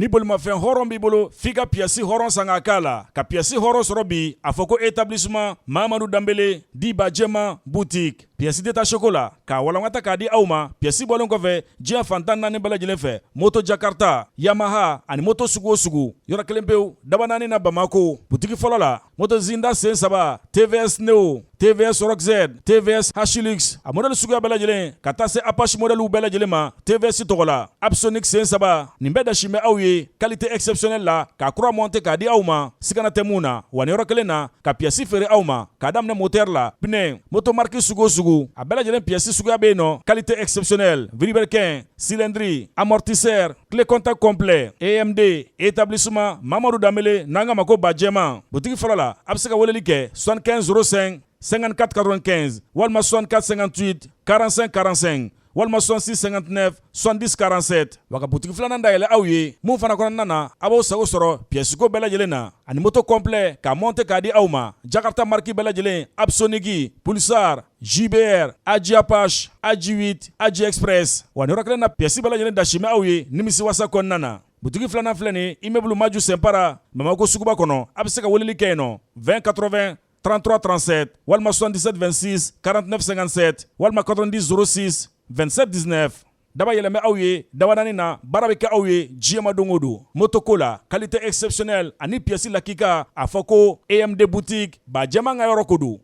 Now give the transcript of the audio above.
Ni bolimafɛn hɔrɔn b'i bolo, f'i ka pièce hɔrɔn san k'a k'a la. Ka pièce hɔrɔn sɔrɔ bi, a fɔ ko Établissement Mamadu Danbele dit Bajɛman Boutique. Pièce détachée ko la, k'a walankata k'a di aw ma. Pièce bɔlen kɔfɛ diɲɛ fan 14 bɛɛ lajɛlen fɛ, moto Jakarta, Yamaha ani moto sugu o sugu, yɔrɔ kelen pewu, Dabanani na Bamako. Butigi fɔlɔ la, moto Zinda sen saba, TVS Neo, TVS Rockz, TVS Hilux, a modèle suguya bɛɛ lajɛlen, ka taa se Apache modèle bɛɛ lajɛlen ma TVS tɔgɔ la, Apsonic sen saba, nin bɛɛ dasi bɛ aw ye qualité exceptionnelle la, k'a kura monter k'a di aw ma, sigana tɛ mun na. Wa nin yɔrɔ kelen na, ka pièce feere aw ma, k'a daminɛ moteur la, pneu, moto marque sugu o sugu, a bɛɛ lajɛlen pièce suguya bɛ yen nɔ, qualité exceptionnelle, vilebrequin, cylindre, amortisseur, clé contact complet. EMD, Établissement Mamadu Danbele, n'an ka ma ko Bajɛman. Butigi fɔlɔ la, a bɛ se ka weleli kɛ 75 05 54 95, walima 64 58 45 45, walima 66 59 70 47. Wa ka butigi filanan dayɛlɛ aw ye, mun fana kɔnɔna na, a b'aw sago sɔrɔ pièce ko bɛɛ lajɛlen na, ani moto complet k'a monter k'a di aw ma, Jakarta marque bɛɛ lajɛlen, Apsonic, Pulsar, JBR, AJ Apache, AJ8, AJ Express. Wa nin yɔrɔ kelen na, pièce bɛɛ lajɛlen dasi bɛ aw ye nimisi wasa kɔnɔna na. Butigi filanan filɛ nin, immeuble Maju Sɛnpara, Bamako suguba kɔnɔ. A bɛ se ka weleli kɛ yen nɔ 20 80 33 37, walima 77 26 49 57, walima 90 06 27 19. Daba yɛlɛmɛ aw ye Dabanani na. Baara bɛ kɛ aw ye diɲɛma don o don moto ko la, qualité exceptionnelle ani pièce lakika. A fɔ ko EMD Boutique, Bajɛman ka yɔrɔ ko don.